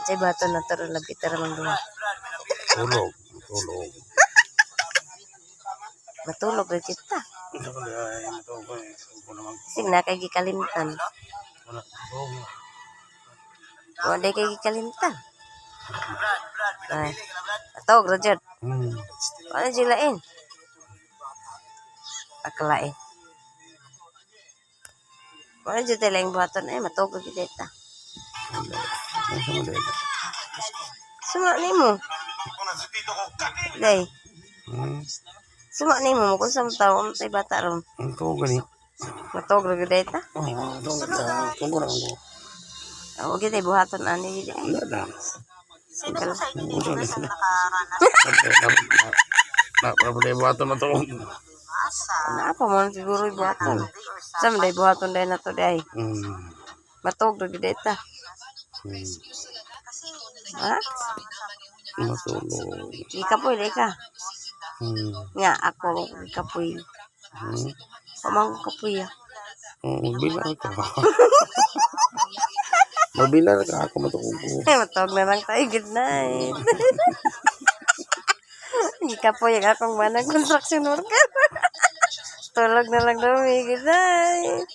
Say buhaton nato ron, love, kita ra mang duha. Tulog. Tulog. Matulog ra kita. Ito ko ay matulog ko eh. Tulog ko naman. Sig na kay gikalimtan. Wala. Tulog. Wa day kay gikalimtan. Ay. Atog ra jud. Wala jud lain. Aklain. Wala jud tay laing buhaton eh, matug ra gid ta. Wala. Ano sa mga dito? Suma nimo. Day, suma nimo mo kung sa tao tay bata ron. Ang tulog gani. Matug ra gid ta. Oh, tulog ta. Tulog na ako. Wa gid tay buhaton ani gid. Wala na. Sino po sa inyo Wala dito na. guys ang nakaranas Na, problema buhaton na tulog. sa Ana pa mo siguro buhaton. tubig or sa Sa man day buhaton day nato day. Matug ra gid ta. Kasi Ha? Matulog. Gikapoy day ka. Nga ako gikapoy. Wa man ko kapoy ah. Oh, magbilar ka. Magbilar ka ako matulog ko. Ay, matawag na lang tayo. Good night. Gikapoy ang akong manang construction worker. Tulog na lang daw. Good night.